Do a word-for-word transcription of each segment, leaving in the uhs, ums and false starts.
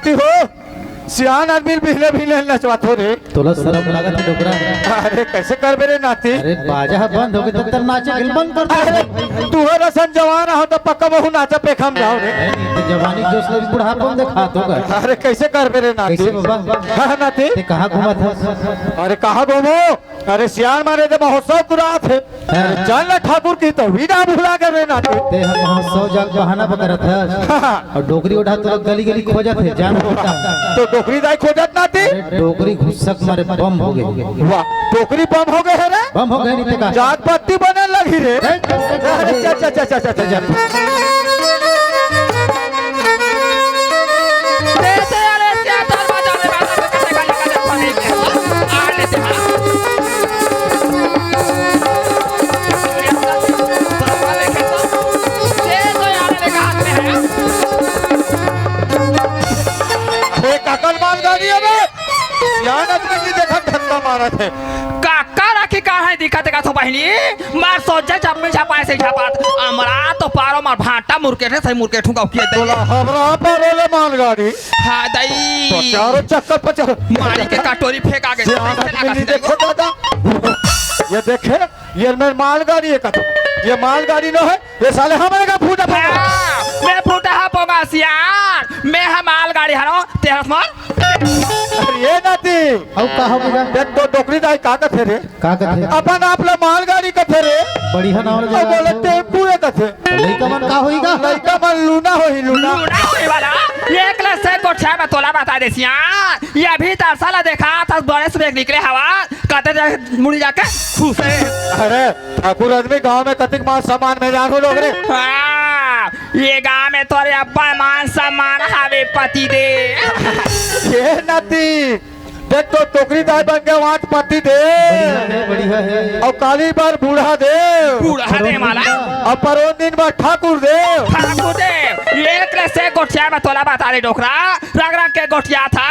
ती हो, सियान आदमी बिहने बिहने नचवाथो रे। तोला शरम लागत हे डोकरा? अरे, कइसे करबे रे नाती? अरे, बाजा ह बंद होगे, तब तक नाचे के बंद कर दे। अरे, तुँहर असन जवान हो त पक्का महूँ नाचा पेखा म जाँव रे। नहीं, नहीं, ते जवानी जोश ल बुढ़ापा म देखात होगा। अरे, कइसे करबे रे नाती? कइसे बाबा? हाँ, नाती। ते कहाँ घूमत हस? अरे, कहाँ घूमँव? अरे सियान मारे दे महोत्सव कुरात हे। हाँ। अरे चल ना ठाकुर की तो विदा भुला गे रे नाती। ते ह महोत्सव जाके बहाना बकरत हस। हाँ। अउ डोकरी ओढ़ा तोला गली गली खोजत हे, जान। तो डोकरी दाई खोजत नाती। अरे डोकरी घुसक मारे बम होगे। वाह, डोकरी बम होगे हे रे। बम होगे नहीं ते का। जात पत्ती बने लगही रे। अरे चल चल चल चल चल चल। ए, काकर मालगाड़ी हे बे? सियान आदमी नहीं देखत, धक्का मारत हे। काकर आँखी कहाँ हे दिखत हे का थो बहिनी? मार सोझे चम्मी झपाए से झपात। अमरा तो पारो मार भाँटा मुरकेट हे, सही मुरकेट हूँ गौकिया दई। तोला हमरा पारो ले मालगाड़ी। हाँ दई। पचारो चक्कर पचारो। मारी के कटोरी फेंका गे। सियान आदमी नहीं देखो दादा। ये देखे, ये मेर मालगाड़ी हे कथे। ये मालगाड़ी नो हे, ये साले हमरे का फूटा फूटा। हाँ, मैं फूटा हा पोंगा सियान, मैं हा मालगाड़ी हरो, ते हस मोर। अरे ये नाती। अउ का हो गया? देख तो डोकरी दाई का कथे रे? का कथे? अपन आप ला मालगाड़ी कथे रे। बढ़िया नाम लगा। अउ बोले टेम्पू हे कथे। लइका मन का होई गा? लइका मन लूना होही, लूना। लूना होही वाला। एक ले से गोठिया में तोला बता दे सियान। ये अभी तरसा ला देखा था, बड़े से निकले हवा। कते जा मुड़ी जाके खुश हे। अरे, ठाकुर आदमी गांव में कतिक मान सम्मान में जानो लोग रे। हाँ, ये गांव में तोरे अब्बा मान सम्मान हावे पति दे। ये नाती, देख तो टोकरी दाई बन के वाट पति दे। बढ़िया हे, बढ़िया हे। अउ काली बार बूढ़ा दे। बूढ़ा दे माला। अउ परोन दिन बार ठाकुर दे। ठाकुर दे। एक ले से गोठिया में तोला बता दे डोकरा। रंग रंग के गोठिया था।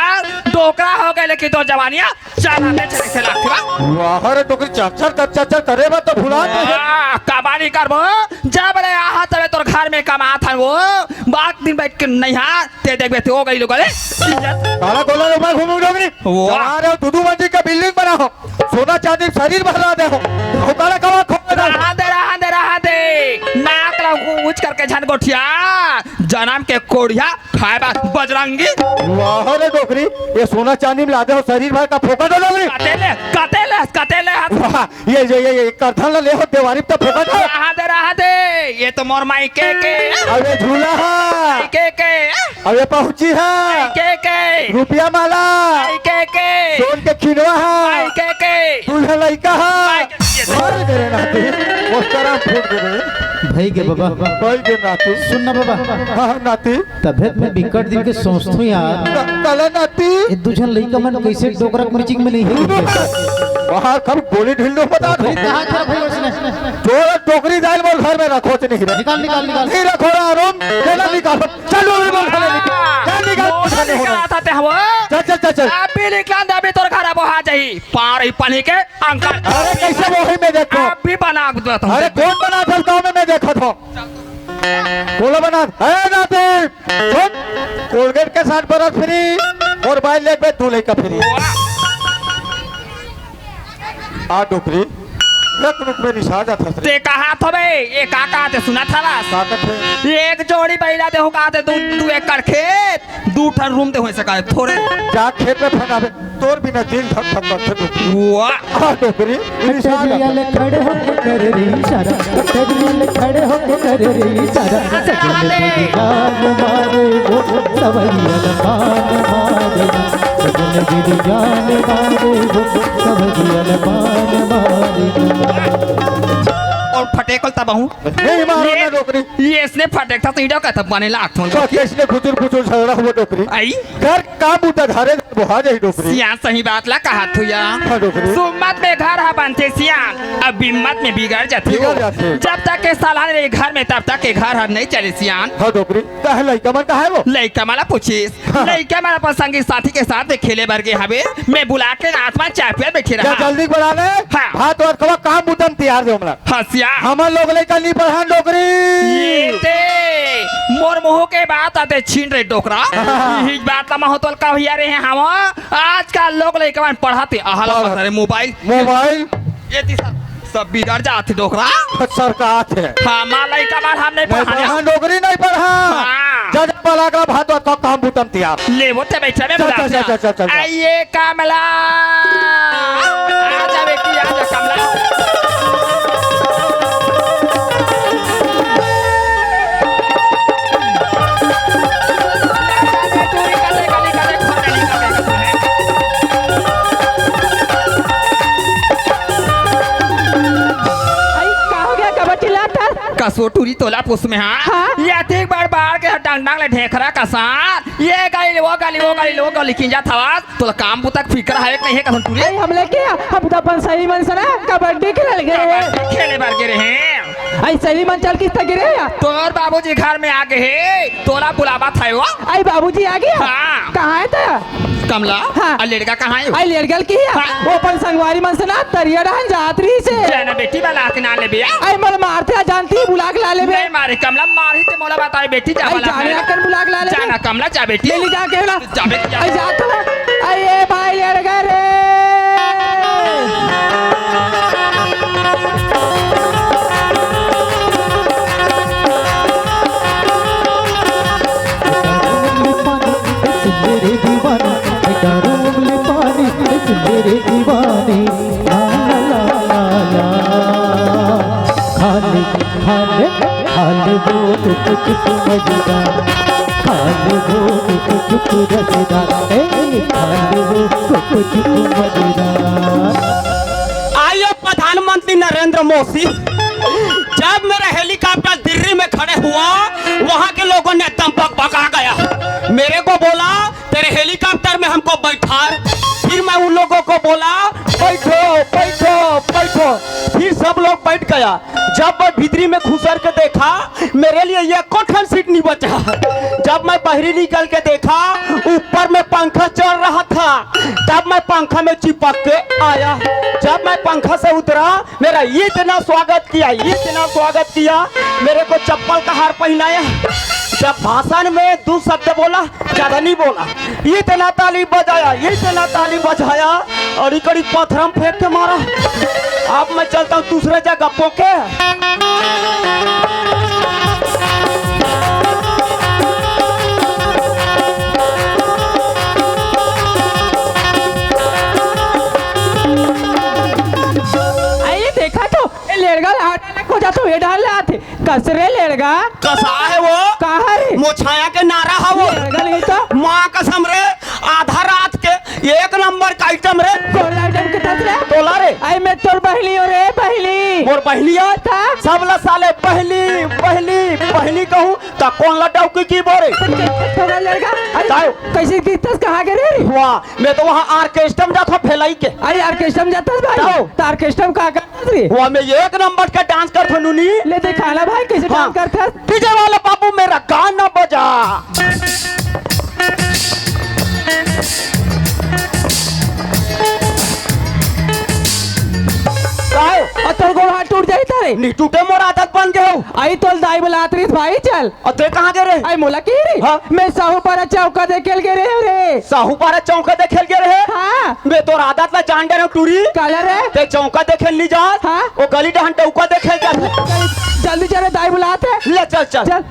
डोकरा हो गए लेकिन तो जवानिया चल, आते चले, चल, आते बा। वाह रे, टोकरी चरचर कर, चरचर करे बा तो भुला नहीं है। वाह, कबाड़ी करबो, जब ले आहा तबे तोर घर में कमात हन वो, बात दिन बैठ के नहीं हा, ते देखबे ते हो गई लोग रे, इज्जत। काला गोला रे, मैं घूमू डोकरी। वाह। जमा रहे हो, दू दू मंजिल का बिल्डिंग बना हो, सोना चांदी शरीर भरा दे हो, हो काला कमा खो दे। रहा दे, रहा दे, रहा दे, नाक ला ऊंच करके झन गोठिया, जन्म के कोढ़िया, खाए बा बजरंगी। वाह रे डोकरी, ये सोना चांदी में लादे हो, शरीर भर का फोकट हो डोकरी। कते ले, कते ले, कते ले हाथ। वाह, ये, ये, ये, ये करधन ला ले हो देवारी पे तो फोकट हो। रहा दे, रहा दे, ये तो मोर माई के के। अब ये झूला है। माई के के। अब ये पहुंची है। माई के के। रुपया माला। माई के के। सोन के खिलवा है। माई के के। दूल्हा लइका है। माई के के। मार दे रे नाती, वो तरह फूट दे रे। भाई के बाबा। भाई के नाती। सुन ना बाबा। हाँ, नाती। तभे त मैं बिकट दिन के सोचथों यार। क-, काला नाती। ये दू झन लइका मन कइसे डोकरा के मिर्चिंग में नहीं है। बाहर कब गोली ढील दो बता दो। भाई, कहाँ था भाई उसने? जो टोकरी दाल मोर घर में रखो तो नहीं रखो। निकाल, निकाल, निकाल। नहीं रखो रे अरुण, चला निकालो। चल वो भी मोर घर में निकाल। चल निकाल। मोर घर में निकाल था ते हवा। चल, चल, चल, चल। अभी निकाल दे, अभी तोर घर अब आ जाही। पार ही पानी के अंकल। अरे कइसे वही में देखो। अभी बना देता हूँ। अरे कौन बना था गाँव में, मैं देखा था। बोला बना। ए नाती, सुन, कोलगेट के साथ ब्रश फ्री, मोबाइल लेके दू लइका फ्री। आ डोकरी, एक रुक में निशा जात हस रे। ते कहा थो बे, ये का कहा थे सुना था बस? का कथे? एक जोड़ी बैला देहूं कहा थे, दू, दू एकड़ खेत, दू ठन रूम दे हो सका है, थोरे। जा खेत में फैलावे। तोर बिना दिल धक धक करथे डोकरी। वाह। हाँ, डोकरी। कटरिया ले खड़े होके करे रे इशारा, कटरिया ले खड़े होके करे रे इशारा। सजन तेरी जान मारे वो, सवैया न पान मारे। सजन तेरी जान मारे वो, सवैया न पान मारे। अउ फटेकल तब हूँ। नहीं मारो ये ना डोकरी। ये इसने फटेक था तो ईडो का तब बने लाग फोन। तो किसने खुचुर खुचुर झगड़ा हुआ डोकरी? आई? घर काम उठा धारे बोहा जाही डोकरी। सियान सही बात ला कहा थू या। हाँ, डोकरी। सुम्मत में घर हा बनथे सियान, अब बिम्मत में बिगड़ जाथे। बिगड़ जाथे। जब तक के सालान रही घर में, तब तक के घर हा नहीं चले सियान। हाँ, डोकरी। काहे लइका मन कहाँ हे वो? लइका मन ला पूछिस। हाँ। लइका मन अपन संगी साथी के साथ में खेले बर गे हवे। मैं बुला के रात में चाय पिए बैठे रहा। जल्दी बुला ले। हाँ। भात वात खवा, काम बुता म तियार दे हमला। हाँ, सियान। हमर लोग लइका नहीं पढ़ान डोकरी। ये ते। मोर मुंह के बात आते छीन रे डोकरा। इही बात ला महू तोला कहिया रहे हंव। आजकल लोग लइका मन पढ़त हे, अहला पढ़त। पढ़त हे मोबाइल। मोबाइल। ये तीसरा सब बिगड़ जात हे डोकरा। सरकात हे। हमार लइका मन हम नहीं नहीं पढ़ान। पढ़ा, नौकरी नहीं पढ़ा। हाँ। जा, जा, पलागला भात वात खा, काम बूता म तियार। ले वो ते बैठा में चल, बुला चल, दिया। चल, चल, चल, चल। आइए कमला। आजा बेटी, आजा कमला। आई, का हो गया? काबर चिल्लात हस? कसो टूरी तोला पूछ में, हाँ? हाँ? ये अतिक बड़ बाढ़ के डांग डांग ले ढेखरा कसान। ये गली, वो गली, वो गली, वो गली किंजा थवास। तोला काम बुता के फिकर हे कि नहीं हे, कसो टूरी? आई, हमला के, हम तो अपन सहेली मन से ना कबड्डी खेले गे रहे। कबड्डी खेले बर गे रहे। आई, सहेली मन चल किस तरह गे रहे? तोर बाबूजी घर में आ गे हे, तोला बुलावत हे वो। आई, बाबूजी आ गे? हाँ। कहाँ हे त? कमला, हाँ। आ लेड़गा कहाँ हे? आई लेड़गा ल किया। हाँ। वो अपन संगवारी मन से ना तरिया डहन जात रहिस हे। जाना बेटी, बला के ना लेबे, आ? आई मोला मारथे, आ जानती, बुला के ला लेबे। नहीं मारे कमला, मारही ते मोला बताए बेटी, जा आई बला जाने के। आकर बुला के ला लेबे। जाना कमला, जा बेटी। ले, ले जा के ना। जा बेटी, जा। आई जा तो। आई ए भाई लेड़गा रे। मेरे दीवानी, बेटा रोम ले पानी, मेरे दीवानी, ला, ला, ला, ला, ला। खाने, खाने, खाने वो टुक टुक मजेदार, खाने वो टुक टुक रसेदार, ए, खाने वो टुक टुक मजेदार। आइए प्रधानमंत्री नरेंद्र मोदी, जब मेरा हेलीकॉप्टर दिल्ली में खड़े हुआ, वहां के लोगों ने एकदम बकबका गया। मेरे को बोला, "तेरे हेलीकॉप्टर में हमको बैठा।" फिर मैं उन लोगों को बोला, "बैठो, बैठो, बैठो।" फिर सब लोग बैठ गया। जब मैं भीतरी में घुसर के देखा, मेरे लिए ये कोठन सीट नहीं बचा। जब मैं बाहरी निकल के देखा, ऊपर में पंखा चल रहा था। तब मैं पंखा में चिपक के आया। जब मैं पंखा से उतरा, मेरा इतना स्वागत किया, इतना स्वागत किया, मेरे को चप्पल का हार पहनाया। जब भाषण में दो शब्द बोला, ज्यादा नहीं बोला, इतना ताली बजाया, इतना ताली बजाया, और इकड़ी पत्थर में फेंक के मारा। अब मैं चलता हूँ दूसरे जगह पोके। अरे देखा तो, ए लेड़गा ला हटा ले, खोजा तो ये डाल ले आथे। कस रे लेड़गा? कसा हे वो? का हरे? मोछाया के नारा हे वो। लेड़गा नहीं तो। माँ कसम रे, आधा रात के एक नंबर का आइटम रे। कौन आइटम के तस रे? तोला रे। आई मैं तोर बहिनी हो रे, बहिनी। मोर बहिनी हे? ता? सब ला साले बहिनी, बहिनी, बहिनी कहूँ, त कौन ला डौकी कहिबो रे? तो के-, के-, थोड़ा लेड़गा। अरे, ताऊ। कैसे दिखतस, कहाँ गे रे? वाह, मैं तो वहाँ ऑर्केस्ट्रा में जाता हूँ, भेलाई के। अरे, ऑर्केस्ट्रा में जाता है भाई? ताऊ। तो ऑर्केस्ट्रा में का, का रे? वो मैं एक नंबर का डांस करत हूँ नूनी। ले दिखा ना भाई, कैसे हाँ। डांस करत हस? डीजे वाले बाबू मेरा गाना बजा। काहे? और तोर गोड़ हाथ टूट जाई तारे। नहीं टूटे, मोर आदत बन गए हो। आई तोल दाई बुलात रहिस भाई, चल। अउ ते कहाँ गे रहे? आई मोला कही रे? हाँ। मैं साहू पारा चौका देखे ल गे रहे रे। साहू पारा चौका देखे ल गे रहे? हाँ। मैं तोर आदत ला जान डरे हूँ टूरी। काला रे? ते चौका देखे ल नहीं जात? हाँ। वो गली डहन डौका देखे ल जात। जल्दी चले, दाई बुलात हे। ले चल, चल। चल।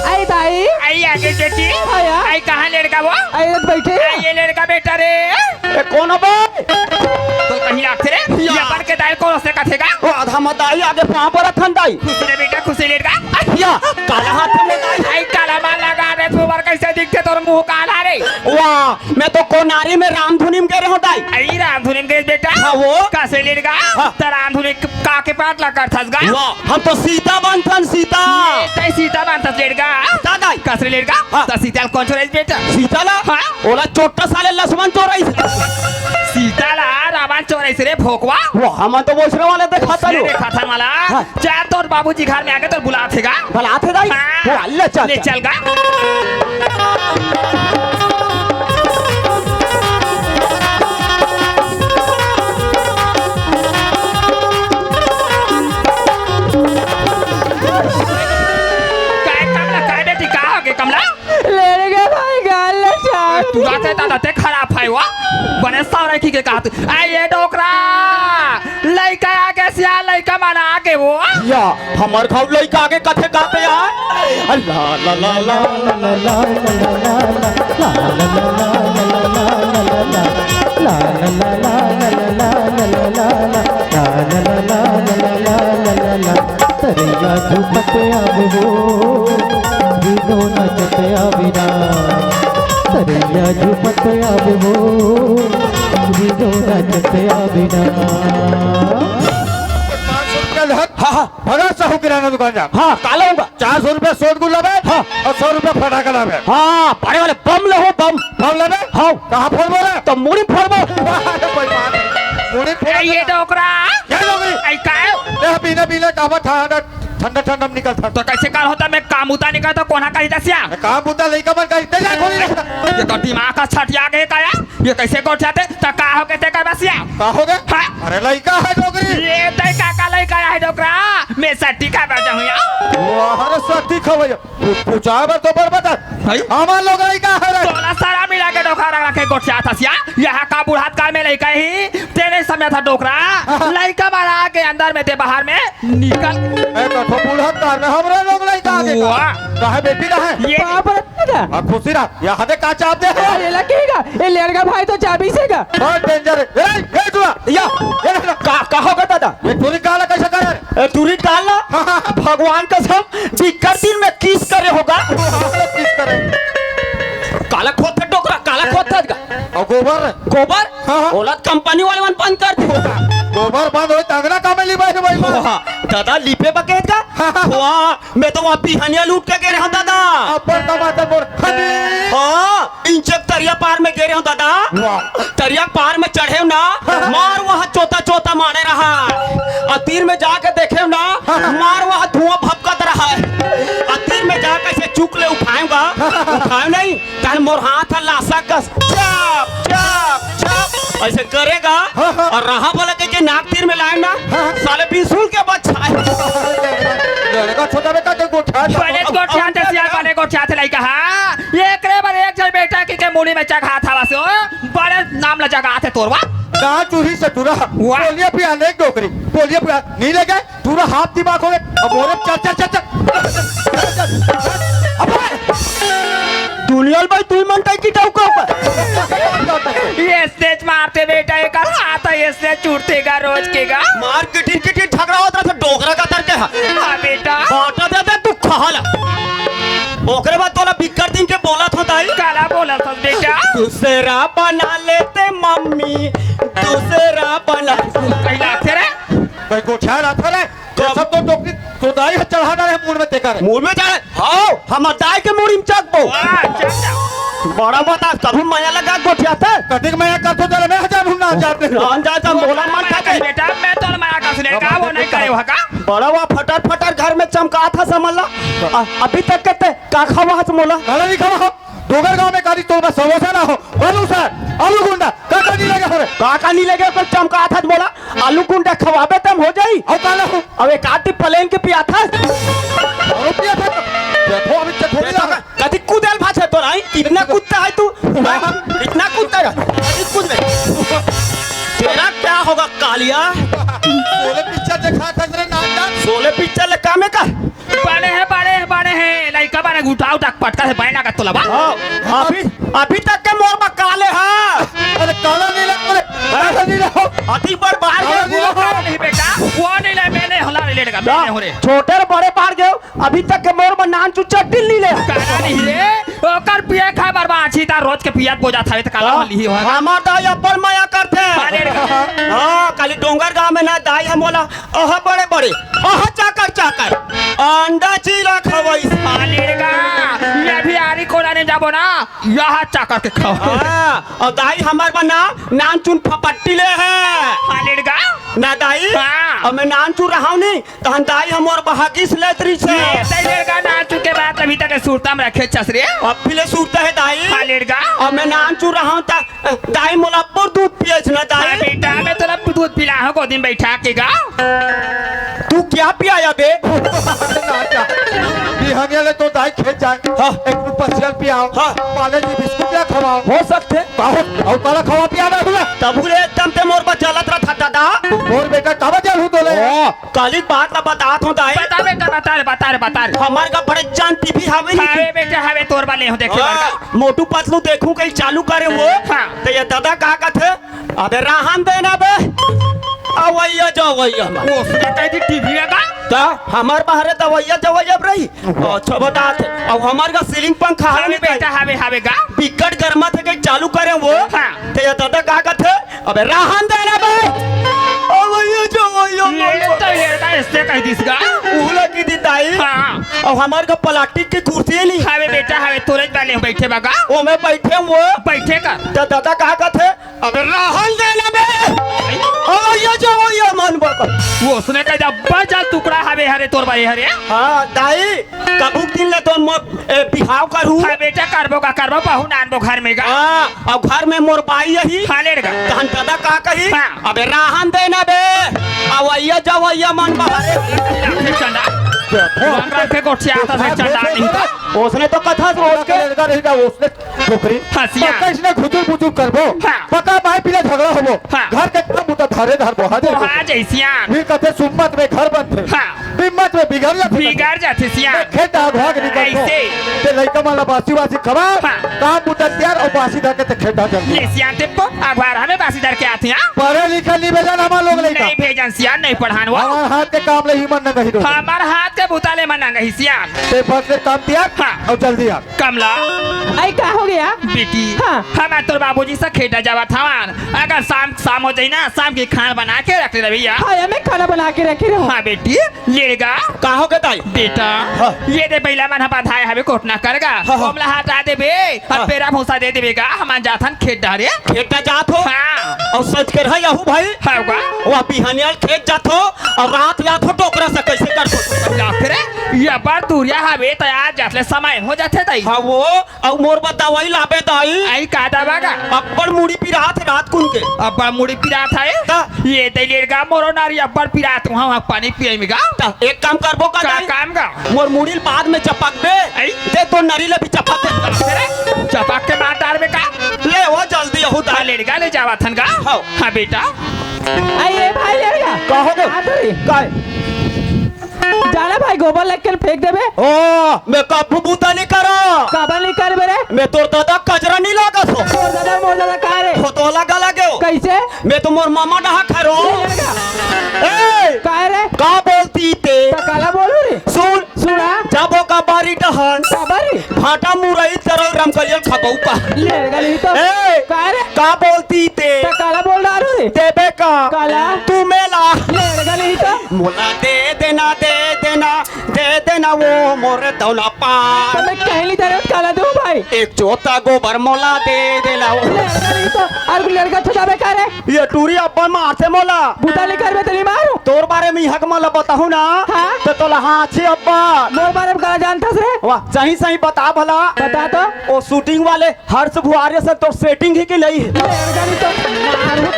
आई दाई। आई आगे बेटी। हाँ यार। आई कहाँ लड़का वो? आई एक बैठे। आई ये लड़का बेटा रे। ए, कौन हो बे? तो कहीं लागथे रे? या। ये अपन के दाई कौन से कथेगा? ओ, आधा मत दाई, आगे पाँव पर रखन दाई। खुश रे बेटा, खुश रे लड़का। या, काला हाथ में दाई। आई काला माल लगा रे, तू बर कैसे दिखथे तोर मुंह काला रे? वाह, मैं तो कोनारी में रामधुनी में गे रहे हूँ दाई। आई रामधुनी में गे बेटा? हाँ, वो। कैसे लड़का? हाँ। त रामधुनी का के पाट ला करथस गा? वाह, हम तो सीता बनथन, सीता। ए, तै सीता बनथस लड़का? सीता दाई। कस रे लड़का? हाँ। त सीता ल कौन चोराइस बेटा? सीता ला? हाँ। ओला चोट्टा साले लक्ष्मण चोराइस। सीता ला रावण चोराइस रे भोकवा। वो हमन तो वैष्णव वाले देखाथन। देखाथन वाला। हाँ। चार तोर बाबूजी घर में आके तोर बुलाथे गा। बुलाथे दाई? हाँ। वो ले चल, ले चल। चल गा। बने सारा की के कहत, "आ ये डोकरा, लइका आगे सिया, लइका मन आगे वो।" या, हमर घाव लइका आगे कथे कहते यार। ला ला ला ला। सरैया झूमत आवे हो, रीनो नाचत आवे ना। सरैया झूमत आवे हो, रीनो नाचत आवे ना। पाँच सौ रुपया लहत। हाँ, हाँ। भगा साहू किराना दुकान जा। हाँ, का लाऊंगा? चार सौ रुपया सोद गुल लाबे। हाँ। अउ सौ रुपया फटाका लाबे। हाँ, बड़े वाले बम लहो, बम। बम लाबे? हाँ। कहाँ फोड़बो रे? त मुड़ी फोड़बो। अरे कोई बात नहीं। मुड़ी फोड़ ए, ये देना। डोकरा। क्या डोकरी? आई का? ए, पीने, पीने, काबा ठंडा, ठंडा, ठंडा निकल था। त कइसे कर होता? मैं काम उता निकल त कोना कही दसिया? काम उता लइका मन कही, तेजा खोली रखता। ये तो दिमाग का छटिया गए का यार? ये कइसे गोठियाथे? त का होगे तेकर बसिया? का होगे? हाँ। अरे लइका हे डोकरी। ये तय का का लइका हे डोकरा? मैं सट्टी खा बैठा हूँ यार। वाह, अरे सट्टी खवैया। पु-, पुछाए बर तो बर बता। भाई। हमर लोग लइका हे रे। तोला सारा मिला के डोकरा रख रखे गोठियाथस या। यहाँ का बुढ़ात काल में लइका ही, तेने समय था डोकरा। हाँ। लइका मारा के अंदर में ते बाहर में निकल। ए, तो, तो बुढ़ात काल में हमरे लोग लइका आगे का। वाह। काहे बेटी का है? ये बाप रे दादा। आ, खुशी रहा। यहाँ दे का चाप दे। अरे, लकेगा। ए, लेड़गा भाई तो चाबी से गा। बहुत danger है। ए, ए, जुआ। या। ये देखना। का, का होगा दादा? ये टूरी काला कैसे करे? ए, टूरी काला? हाँ, हाँ। भगवान कसम, बिक्कर दिन में kiss करे होगा। Kiss करे। काला खोद का डोकरा, काला खोद का। अउ गोबर? गोबर? हाँ, हाँ। ओला त कंपनी वाले मन बंद कर दे। गोबर बंद होई त अंगना का में लिपाई भाई बा। वाह, दादा लिपे बकेत का? हाँ, हाँ। वाह, मैं तो वहाँ बिहनिया लूट के गे रहा दादा। अपन टमाटर मोर हनी। हाँ, इंचक तरिया पार में गे रहा दादा। वाह। तरिया पार में चढ़े ना, हाँ, हाँ। मार वहाँ चोता चोता मारे रहा। अउ तीर में जाके देखे ना, हाँ, हाँ। मार वहाँ धुआं भपकत रहा। अउ तीर में जाके ऐसे चुक ले उठाएगा, हाँ, हाँ। उठाए नहीं। तहन मोर हाथ ह लासा कस, चप, चप, चप, ऐसे करेगा। हाँ, हाँ। अउ रहा बोला के, के नाक तीर में लाए ना, हाँ, हाँ। साले बिसुल के बच्चा है। लड़का छोटा बेटा के गोठा था। बड़े गोठियाथे सियार, बड़े गोठियाथे लइका, हाँ। एकरे बर एक झन बेटा के, के मुड़ी में चघात हवा से, ओ, बड़े नाम ला जगाथे तोरवा। ना चूही से टूरा। वाह। बोलिए पिया, नहीं डोकरी। बोलिए पिया, नहीं लगे। पूरा हाफ दिमाग हो गए। अब मोरे चल, चल, चल, चल। अबे! दुनियल भाई, तू मन कहीं की डाउका ऊपर। ये stage मारते बेटा, एक हाथ है, ये stage छूटते का रोज के का। मार किटिन किटिन झगड़ा होता था, डोकरा का तरके है। हाँ बेटा। बाटा दे दे, तू खा ला। ओकरे बाद तोला बिक्कर दिन के बोला था ताई। काला बोला था बेटा। दूसरा बना लेते मम्मी, दूसरा बना। कहीं लागते रे? भाई गोठिया रहा था रे। ये सब तो डोकरी तो दाई ह चढ़ा डाले मुंह में तेकर। मुंह में चढ़े? हाँ, हमर दाई के मुड़ी में चकबो। वाह, चल जा। बड़ा बता, कभू मया लगा गोठियाथे? कतिक मया करथो तेरे में हजार हम ना जाते हो। ना जाता, मोला मन था के। बेटा, मैं तो मया कर सुने का, वो नहीं करे होगा। बड़ा हुआ फटर फटर घर में चमका था समझ ला। अ-, अभी तक कहते, का खावा हस मोला? काला नहीं खावा हो। डोंगरगांव में काली तोर बस समोसा ना हो, बालू सर, आलू गुंडा, काका नहीं लगे हो रे। काका नहीं लगे, कोई चमका था बोला, आलू गुंडा खवाबे तम हो जाई। हो काला हो। अब एक आधी प्लेन के पिया था। और पिया था। देखो अभी चथोड़ी बेटा, ना। कदी कुदेल भाषा तो नहीं, कितना कुत्ता है तू? कितना कुत्ता है? कदी कुद नहीं। तेरा क्या होगा कालिया? सोले पिक्चर देखा था तेरे नाम जान। सोले पिक्चर ले काम है का? बड़े है, बड़े है, बड़े है। लइका बड़े उठा उठा पटका से बहना का तोला बा। हाँ, अभी, अभी तक के मोर बा काले हा। अरे काला नहीं लग, अरे काला नहीं लग। अति बड़ बाहर काला गए नहीं वो लग। काला नहीं बेटा, वो नहीं ले, मैंने हला ले लेगा, मैंने हो रे। छोटे रे बड़े बाहर गए, अभी तक के मोर बा नान चू चट्टी नहीं ले। काला नहीं रे, ओकर पिए खाए बर्बाद छी ता रोज के पियत बोजा थावे त काला हाँ, लिही हो। हमार दाई अपन मया करथे। अरे रे। हाँ, काली डोंगरगांव में ना दाई हम बोला, अह बड़े बड़े, अह चाकर चाकर, अंडा चीला खवई। हाँ, लेड़गा, मैं भी आरी कोला ने जाबो ना, यह चाकर के खाओ। हाँ, और दाई हमार बना नान चुन फपट्टी ले है। हाँ, लेड़गा। ना दाई, हाँ। और मैं नान चुन रहा हूँ नहीं, तहन दाई हमर बहागिस लेत रही छे। ये दाई लेड़गा नान चुन के बात अभी तक सुरता में रखे छस रे। अब भी ले सुरता है दाई। हाँ, लेड़गा। और मैं नान चुन रहा हूँ ता दाई मोला अब्बड़ दूध पियस ना दाई। हाँ बेटा, मैं तोला दूध पिला हूँ, गोदी में बैठा के गा। तू क्या पियाया बे? बिहनिया ले तो दाई खेत जाए। हाँ। एक रुपया सियाल पियाओ, हाँ। पार्ले जी बिस्कुट ला खवाओ। हो सकथे। का हो? अउ काला खवा पिया ना हुआ? तभू ले एकदम ते मोर बर जलत रहा था दादा। मोर बेटा काबर जलहूँ तोले? ओ, काली बात ला बतात हों दाई। बता बेटा, बता रे, बता रे, बता रे। हमर घर बड़े जान टीवी हावे नहीं। हावे बेटा, हावे तोर बर ले हों देखे बर हाँ, का। मोटू पतलू देखहूँ कहीं चालू करे वो। हाँ। त ये दादा का कथे? अबे रहन दे ना बे। अवइया जवइया हमर। ओसने कहि दिस टीवी लगा। त हमर बहरे त अवइया जवइया अब रही। अच्छा बतात हे। अब हमर घर सीलिंग पंखा हावे हावे नहीं। बेटा, हावे, हावे गा। बिकट गरमाथे कहीं चालू करे वो। हाँ। त ये दादा का कथे? अबे रहन दे ना बे। अवइया जवइया ये हमर। तो ये का इसने कहि दिस गा। उहला की दी दाई। हाँ। अब हमर घर प्लास्टिक के कुर्सी नहीं। हावे बेटा, हावे तोरे वाले बैठे बगा। ओमे बैठे वो। बैठे का। त दादा का कथे? अबे रहन दे ना बे। अवइया जवइया मन बकल। ओसने कहि दिस अब्बड़ जान टुकड़ा हावे हरे तोर बर हरे। हाँ, दाई, कभू दिन ले तोर मो-, ए, बिहाव करहूँ। हाँ बेटा, करबो का करबो, पहुना आनबो घर में गा। हाँ, अउ घर में मोर बाई अही। हाँ, लेड़ गा। तहन दादा का कही? हाँ। अबे रहन दे ना बे। अवइया जवइया मन बहरे। चंडा। राम राम के गोठिया आता है चंडा नहीं। ओसने तो कथा रोज के लड़का रही था, ओसने डोकरी। हाँ, सियान। पक्का इसने घुचुर पुचुर करबो। हाँ। पक्का माई पीला झगड़ा होबो। हाँ। घर के काम बुता धरे धर बोहा दे। बोहा जाई सियान। फिर कथे सुम्मत में घर बनथे। हाँ। बिम्मत में बिगड़ जाथे। बिगड़ जाथे सियान। खेत आग भाग निकलबो। ऐसे। ते लइका मन ला बासी वासी खवा। हाँ। काम बुता तियार अउ बासी धर के ते खेत आ जाबो। ले सियान ते पो अखबार हमें बासी धर के आथे, हाँ? पढ़े लिखे नहीं भेजन हमर लोग लइका। नहीं भेजन सियान, नहीं पढ़ान वो। हमर हाथ के काम ले ही मन नंगही रहो। हमर हाथ के बुता ले मन नंगही सियान। ते बस ले काम तियार। हाँ। अउ जल्दी आ। कमला। आई का हो गया? बेटी, हाँ। हम तोर बाबूजी से खेता जावत हवन। अगर शाम, शाम हो जाई ना, शाम के खाना बना के रख ले भैया। हाँ, हमें खाना बना के रखे रहो। हाँ बेटी, लेड़गा। का हो गया दाई? बेटा, हाँ। ये दे बैला मन ह बधाए हवे कोटना करगा। हाँ, हाँ। ओमला हटा देबे, अउ हाँ। पेरा भूसा दे देबे गा, हमन जाथन खेत डारे। खेत डारे जात हो? हाँ। अउ सच कर है यहू भाई? हाँ गा। वो बिहानियाल खेत जात हो, अउ रात जात हो टोकरा से कैसे कर दो? बाप रे, ये अब्बड़ दूरिया हवे, त आज जात ले समय हो जाथे दाई। हाँ वो, अउ मोर बर दवाई लाबे दाई। आई का दवा गा? अब्बड़ मुड़ी पिरात हे रात कुन के। अब्बड़ मुड़ी पिरात हे? त? ये दे लेड़गा मोरो नारी अब्बड़ पिरात, वहाँ, वहाँ पानी पिए में गा। त एक काम करबो का का दाई? काम गा? मोर मुड़ी ल बाद में चपकबे। आई? दे तो नरी ले भी चपक दे। अरे, चपक के मार डार में का? ले वो जल्दी यहू हाँ, दाई। लेड़गा ले जावा थन गा। हाँ। हाँ बेटा। आई ए भाई लेड़गा। का हो गए? आ तो रे। काय? जाना भाई, गोबर लेके फेंक देबे। ओ, मैं कभू बूता नहीं करा। काबर नहीं करबे रे? मैं तोर दादा कचरा नहीं लागत हो। तोर दादा मोर दादा का रे? हो तो लगा लगे हो। कैसे? मैं तो मोर मामा डहा खरो। ए, लड़का। ए, का रे? का बोलती ते? त काला बोलू रे? सुन। सुना। जाबो का बारी डहन। का बारी? भाटा मुरई तरल रमकलियल खबऊ का। ले रे गली तो। ए, का रे? का बोलती ते? त काला बोल डारू रे? देबे का? काला। तू मेला। ले रे गली तो। मोला दे देना, दे देना, दे देना वो मोर दौला पान। तमे कहली दे रे काला दो भाई। एक चोता गोबर मोला दे देना वो। ले रे गली तो। अउ लड़का छुड़ाबे का रे? ये टूरी अब्बा मारथे मोला। बूता नहीं करबे त नहीं मारू। तोर बारे में हक मोला बताहू ना। हाँ? त तोला हाँची अब्बा। मोर बारे में का जानथस रे? वाह, सही सही बता भला। बता तो। ओ shooting वाले हर्ष भुआर्य से तोर setting ही कि नहीं? ले रे गली तो मारू।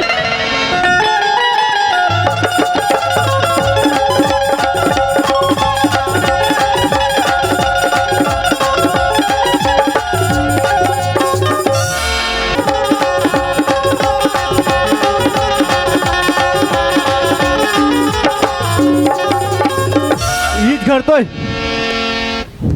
ईज घर तो हे।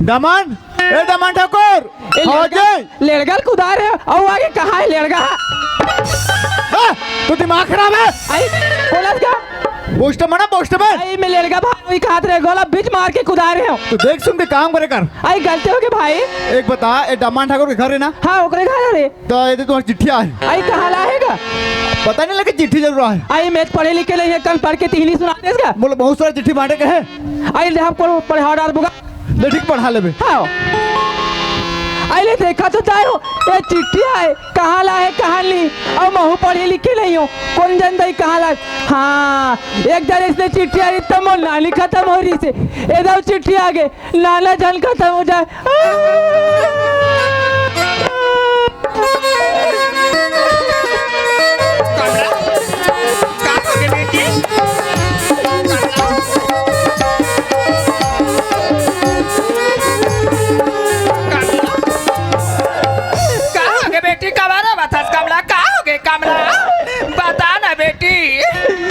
दमन, ए दमन ठाकुर, ए हो लेड़गा, गए। लेड़गा ल कुदार हे, अउ आगे कहाँ हे लेड़गा? हाँ, तो दिमाग खराब हे। आई, बोलत का? पोस्ट में ना, पोस्ट में। आई, मैं लेड़गा भाग वही खात रहे, गोला बीच मार के कुदार हे। तो देख सुन के काम करे कर। आई, गलती हो गई भाई। एक बता, ए दमन ठाकुर के घर हे ना? हाँ, ओकरे घर हे रे। त एदे तुम्हार चिट्ठी आए। आई कहाँ ला हे गा? पता नहीं लगे चिट्ठी जरूर आए। आई मैं पढ़े लिखे नहीं हे, कल पढ़ के तिहली सुना देस गा। बोले बहुत सारा चिट्ठी बांटे के हे। आई ले हमको पढ़ा डार बुगा। ले ठीक पढ़ा लेबे। हाँ। आई ले देखा तो जाए हो, ये चिट्ठी आए, कहाँ ला हे, कहाँ ली? अउ महू पढ़े लिखे नहीं हो, कोन जन दई कहाँ ला? हाँ, एक जन इसने चिट्ठी आई त मोर नानी खत्म हो रही से, एदे चिट्ठी आगे। नाना जान खत्म हो जाए। कमला, का हो गे बेटी? कमला, कमला, बता ना बेटी।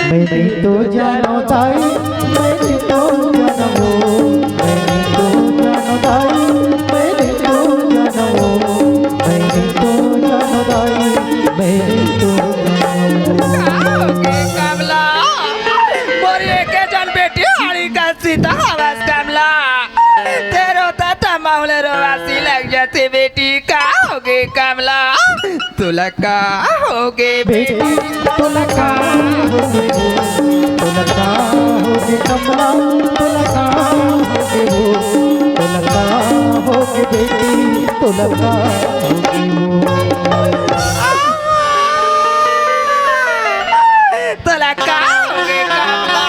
मैं नहीं तो जानो दाई, मैं नहीं तो जानो, मैं नहीं तो जानो दाई, मैं नहीं तो जानो, मैं नहीं तो जानो दाई, मैं नहीं तो जानो। का होगे कमला? मोर एके जन बेटी हाड़ी का सीता हवस कमला। तेरो त तमाउले रोवासी लग जाते बेटी। का होगे कमला? तोला का होगे बेटी? तोला का होगे वो? तोला का होगे कमला? तोला का होगे वो? तोला का होगे बेटी? तोला का होगे वो? तोला का होगे कमला?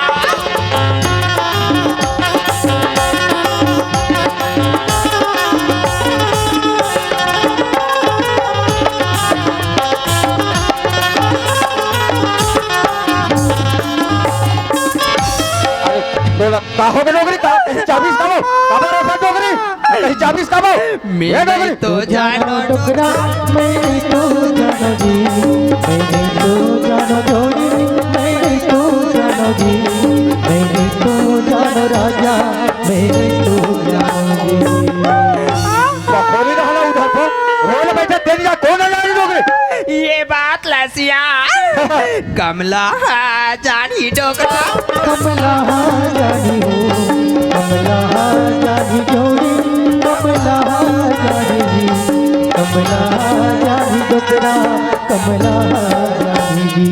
अरे, तोला का होगे डोकरी? का कहीं जाबिस का वो? काबर रोवथस डोकरी? कहीं जाबिस का वो? मैं ए डोकरी? नहीं तो जानो डोकरा, मैं नहीं तो जानो जी, मैं नहीं तो जानो डोकरी, मैं नहीं तो जानो जी, मैं नहीं तो जानो राजा, मैं नहीं तो जानो जी। बखोरी रहना उधर तो, रोल बैठा तेरी जा, कौन है यार ये डोकरी? ये बात लसिया। कमला हा जानी डोकरा। कमला हा जानी हो, कमला हा जानी डोकरी, कमला हा जानी जी, कमला हा जानी डोकरा, कमला हा जानी जी।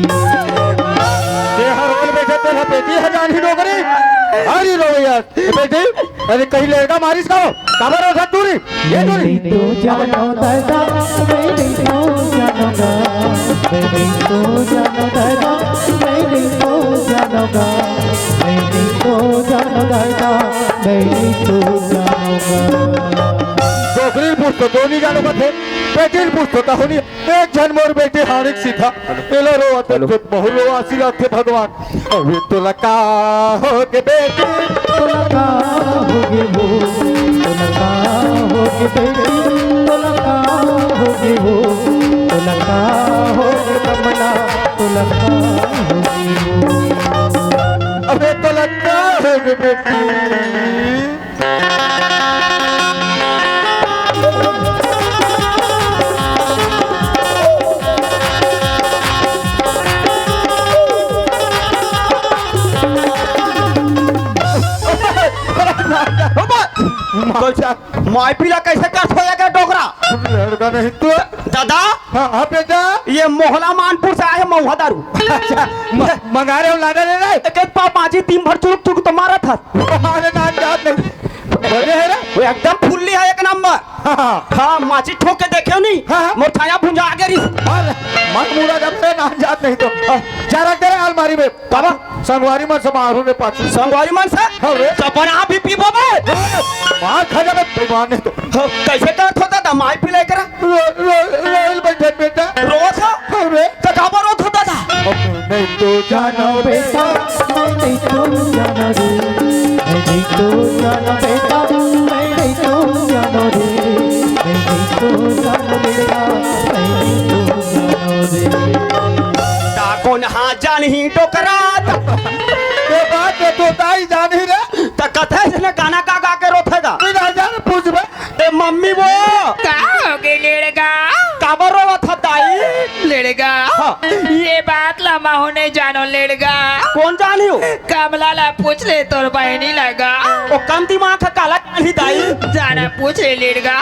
ते हर रोल बैठे तेला बेटी हा जानी डोकरी। हरी रो यार, ए बेटी, अरे कहीं लेड़गा मारिस का वो? काबर रोवथस टूरी? ये टूरी। मैं नहीं तो जानो दादा, मैं नहीं तो जानूंगा, मैं नहीं तो जानो दादा, मैं नहीं तो जानूंगा, मैं नहीं तो जानो दादा, मैं नहीं तो जानूंगा। डोकरी पूछ तो दोनों जानो का थे, बेटी पूछ तो कहोनी। एक झन मोर बेटी हाड़िक सीधा, एला रोवत हेलो। देखत बहुत रोवासी लागथे भगवान। अबे तोला का होगे बेटी? तोला का होगे वो? तोला का होगे बेटी? तोला का होगे वो? तोला का होगे कमला? तोला का होगे वो? अबे तोला का होगे बेटी? माई पीला कैसे कस होया के डोकरा? लड़का नहीं तू। दादा, हाँ, हाँ बेटा। ये मोहला मानपुर से आए हैं महुआ दारू। अच्छा, म-, मंगा रहे हो, लाना ले रहे? एक एक पाव पाजी तीन भर चुरुक चुरुक तो मारा था। अरे ना, जात नहीं। बने है ना? वो एकदम फुल्ली है, एक नंबर। हाँ, हाँ। हाँ, माची ठोक के देखे नहीं। हाँ, हाँ। मोर छाया भुंजा आगे रही। अरे, मत मुड़ा जब से ना जात नहीं तो। हाँ। जा रख दे रे अलमारी में। बाबा। संगवारी मन से मारू रे पाछू। संगवारी मन से? हाँ रे। सपना भी पीबो बे। मार खा जाबे बेईमान नहीं तो। हाँ, कैसे करत होता था माई पिलाई करा? रो-, रो-, रोइल बैठे बेटा। रोवत हो? हाँ रे। तो काबर रोवत होता था? अब नहीं तो जानो बेटा, मैं नहीं तो जानो रे। मैं नहीं तो जानो बेटा, मैं नहीं तो जानो रे। मैं नहीं तो जानो बेटा, मैं नहीं तो जानो रे। ता कोन हा जानही डोकरा? ये बात तो तोताई जानही रे। त कथे इसने गाना गा गा के रोथे गा। बिना जान पूछबे। ए मम्मी वो। का होगे लेड़गा? काबर रोवत ह दाई? लेड़गा? हाँ। ये बात ला महू नहीं जानो लेड़गा। कोन जानी हो? कमला ला पूछ ले तोर बहनी लगा। ओ कम दिमाग ह काला जानही दाई। जाना पूछ ले लेड़गा।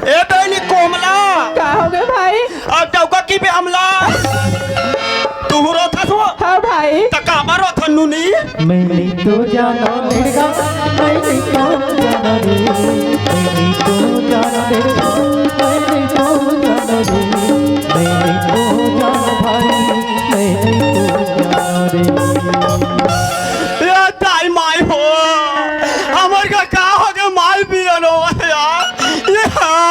ए बहनी कोमला। का होगे भाई? अब डौका की बे हमला। तू रोथस वो? हाँ भाई। त काबर रोथस नूनी? मैं नहीं तो जानो लेड़गा, मैं नहीं तो जानो रे, मैं नहीं तो जानो लेड़गा, मैं नहीं तो जानो रे, मैं नहीं तो जानो भाई, मैं नहीं तो जानो रे। ए दाई माई हो, हमर का का होगे माई पियनो यार। ये हाँ।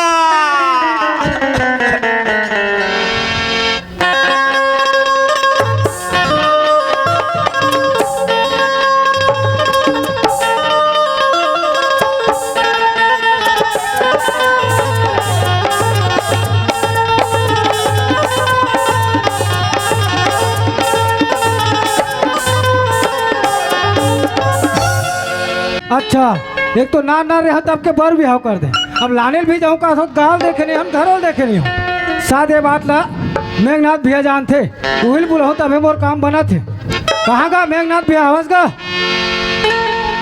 एक तो नान नान रहे तब के बर बिहाव कर दे। अब लाने ल भी जाऊं का, गांव देखे नहीं हन, घरो देखे नहीं हन। सादे बात ला मेघनाथ भैया जानथे, उहिल बुलाहूं तभे मोर काम बनत हे। कहाँ गा मेघनाथ भैया, हवस गा?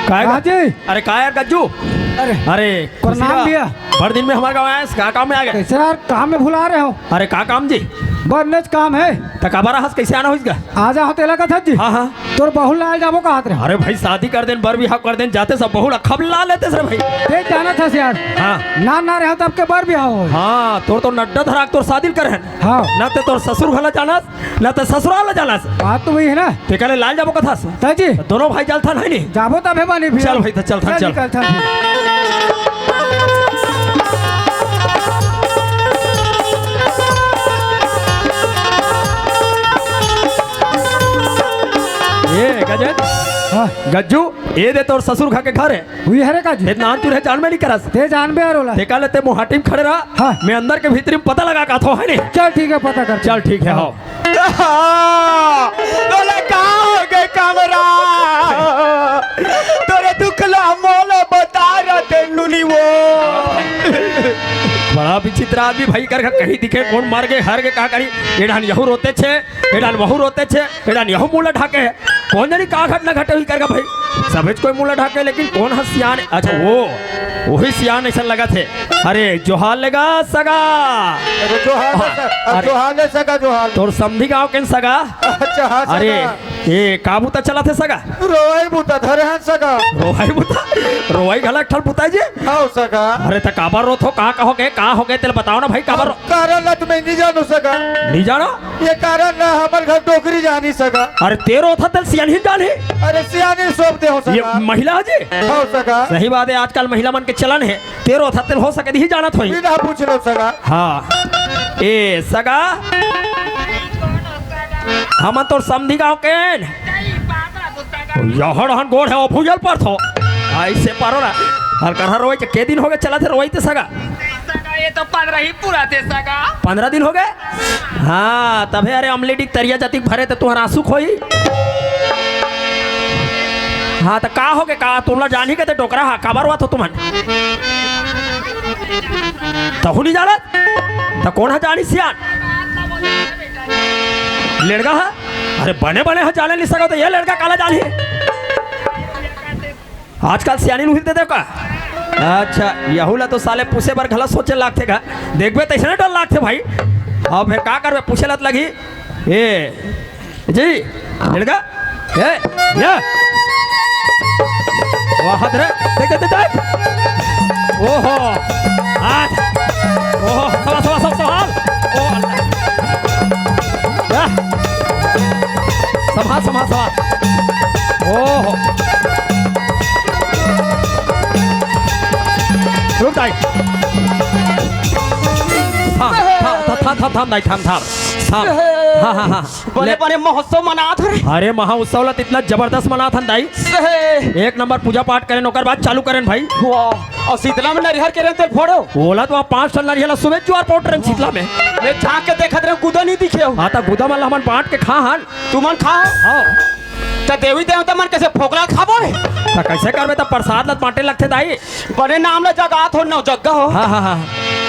काय गा? कहाँ जी? अरे का यार गज्जू? अरे, अरे प्रणाम खुशी भैया। बड़ दिन में हमारे गाँव आए, का काम में आ गए? कैसे यार, काम में भुला रहे हो? अरे का काम जी? बड़ नेच काम है। त काबर आहस, कैसे आना होइस गा? आ जाओ तेला कथस जी। हाँ, हाँ। तोर बहू ला जाबो कहत रहे। अरे भाई, शादी कर देन, बर बिहाव कर देन, जाते सब बहू ला खब ला लेते सर भाई। ते जानत हस यार। हाँ। ना ना रहे तब के बर बिहाव हो। हाँ, तोर तो नड्डा धरा के तोर शादी ल करे हन। हाँ। ना ते तोर ससुर घला जानस, ना ते ससुराल ला जानस। बात तो वही है ना। ते काले लाल जाबो कथस। सर जी। दोनों भाई चलथन है नी? जाबो तभे बनी फिर। चल भाई, त चलथन, चल चल। निकलथन फिर। ए गजन। हाँ। गज्जू, ए दे तोर ससुर घर के घर है। हुई हरे का जी? इतना अंतुर है, जान में नहीं करस। ते जान बे यार ओला। ते काले ते मुहाटी में खड़े रहा। हाँ। मैं अंदर के भीतरी में पता लगा का थो, है नहीं? चल ठीक है, पता कर। चल ठीक है, हाँ। तोला का हो गए कमरा? तोरे दुख ला मोला बता रहा ते नुनी वो। बड़ा विचित्र आदमी भाई, कर कहीं दिखे कौन मर गए, हर के का करी। एडान यहू रोते छे, एडान वहू रोते छे, एडान यहू मुला ढाके। कौन जानी का घटना घटे हुई करगा भाई, सबेच कोई मुला ढाके, लेकिन कौन ह सियान? अच्छा, वो, वही सियान ऐसा लगा थे। अरे, जोहार लेगा सगा। अरे, जोहार ले हाँ, सगा, अरे। जोहार ले सगा, जोहार। तोर समधी गाँव के सगा? अच्छा, हाँ, अरे, सगा। ये का बुता चला थे सगा? रोवाई बुता धरे हैं सगा। रोवाई बुता? रोवाई घला एक ठन बुता जी? हाँ, सगा। अरे, त काबर रोत हो, का, का हो गए, का हो गए, तेल बताओ ना भाई, काबर रो-, कारण ला तुम्हें नहीं जानू सगा। नहीं जानो? ये कारण ना हमर घर डोकरी जानी सगा। अरे तेरो था तेल सियानी जानी। अरे सियानी सोप दे हो ये सगा। महिला जी। हो सगा। सही बात है, आजकल महिला मन के चलन है। तेरो था तेल हो सके नहीं जानत होई। बिना पूछ लो सगा। हाँ। ए सगा। हमन तोर समधी गाँव के। यहड़ हन गोड़ है, ओ भुजल पर थो। ऐसे पारो ना। हर करहर रोई के दिन हो गए चला थे रोई ते सगा। सगा, ये तो पंद्रह ही पूरा थे सगा। पंद्रह दिन हो गए? हाँ, तभे अरे अमली डिक तरिया जतिक भरे त तुहर आंसू खोई। हाँ, त का हो गए का? तुमला जानी के ते डोकरा हा, काबर हुआ तो तुमन? तहु नहीं जानत? त कौन हा जानी सियान? लेड़गा हा? अरे बने बने हा जाने नहीं सका त ये लेड़गा काला जानी? आजकल सियानी उहिल दे देव का? अच्छा, यहू ला तो साले पूछे बर घला सोचे लागथे का। देखबे तैसने डर लागथे भाई। अब हे का करबे, पूछे ला त लगही। ए, जी, मिल गा? ए, ये। वाह, हद रे। देख, देख, देख, देख। ओहो। आज। ओहो, सवा, सवा, सब सवाल। ओ, अल्लाह। या। संभाल, संभाल, संभाल। ओहो। रुक जाए। थाम, थाम, थाम, थाम, थाम, थाम, दाई, थाम, थाम। थाम। हाँ, हाँ, हाँ। बने, ले। बने महोत्सव मनात हरे। अरे, महोत्सव ला त इतना जबरदस्त मनात हन, दाई। सही। एक नंबर पूजा पाठ करेन, ओकर बाद चालू करेन, भाई। वाह, अउ शीतला में नरिहर के रेन तेल फोड़ो। ओला तो आप पाँच ठन नरिहर ला सुबह जुआर पोट रेन शीतला में। मैं झांक के देखत रहे, गुदा नहीं दिखे हो। हाँ, त गुदा मन ला हमन बांट के खा हन। तुमन खा? हाँ। त देवी देवता मन कैसे फोकला खाबो रे? त कैसे करबे, त प्रसाद ला बांटे लगथे, दाई। बड़े नाम ला जगात हो, नौ जग्गा हो। हाँ, हाँ, हाँ।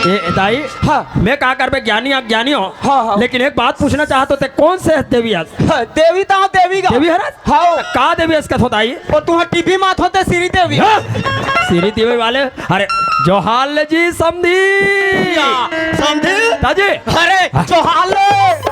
ए, ए, दाई, हाँ। मैं का करबे, ज्ञानी अज्ञानी हो। हाँ, हाँ। लेकिन एक बात पूछना चाहत हो, ते कौन से देवी हस? हाँ, देवी तो देवी गा। देवी हरस? हाँ। का देवी हस कथो दाई? वो तुहां टीवी मात होते श्री देवी। हाँ? श्री देवी वाले, अरे, जोहार ले जी समधी। या, समधी? दाजी। अरे, हाँ। जोहार ले।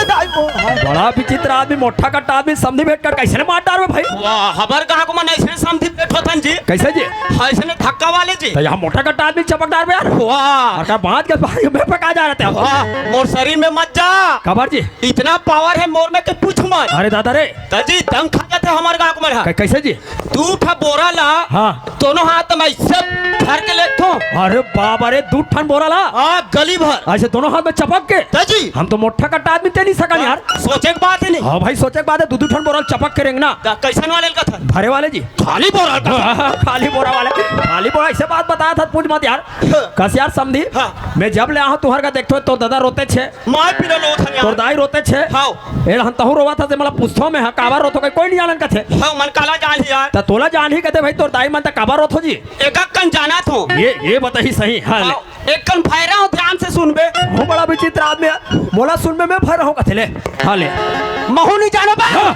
दाई वो। बड़ा विचित्र आदमी, मोटा कट्टा आदमी, समधी भेंट कर कैसे मार डारबे भाई? वाह, हबर कहाँ को मन ऐसे समधी बैठो थन जी। कैसे जी? ऐसे ने धक्का वाले जी। त यहाँ मोटा कट्टा आदमी चपक डारबे यार। वाह। अउ का बात के भाई मैं पका जा रहे थे। वाह, मोर शरीर में मत जा। काबर जी? इतना पावर है मोर में कि पूछ मत। अरे दादा रे। त जी, दम खा जाते हमारे गाँव को मेरा। कै-, कैसे जी? दू ठा बोरा ला, हाँ। दोनों हाथ में ऐसे धर के लेथो। अरे बाबा रे, दू ठन बोरा ला? हाँ, गली भर। ऐसे दोनों हाथ में चपक के? त जी। हम तो मोटा कट्टा आदमी ते नहीं सकन यार। सोचे के बात है नहीं। हाँ भाई, सोचे के बात है, दू दू ठन बोरा चपक के रेंगना। त कैसन वाले का था? भरे वाले जी। खाली बोरा का? खाली बोरा वाले। खाली बोरा, ऐसे बात बताया था, पूछ मत यार। हाँ। कस यार समधी, हाँ। मैं जब ले आहा तुहर का देखथो, तोर दादा रोते छे। मार पीरा लो थन यार। तोर दाई रोते छे। हाँ। ए रहन तहूँ रोवत हस, मोला पूछथों मैं, हाँ, काबर रोथो कहि, कोई नइ जानन कथे। हाँ, मन काला जानही यार। त तोला जानही कथे भाई, तोर दाई मन त काबर रोथो जी? एक कन जानत हों। ये, ये बताही सही, हाँ, ले। हाँ, एक कन भैरा हों, ध्यान से सुनबे। वो बड़ा विचित्र आदमी हे, मोला सुनबे में भैरा हों कथे ले। हाँ, ले। महूँ नइ जानों बा। हाँ।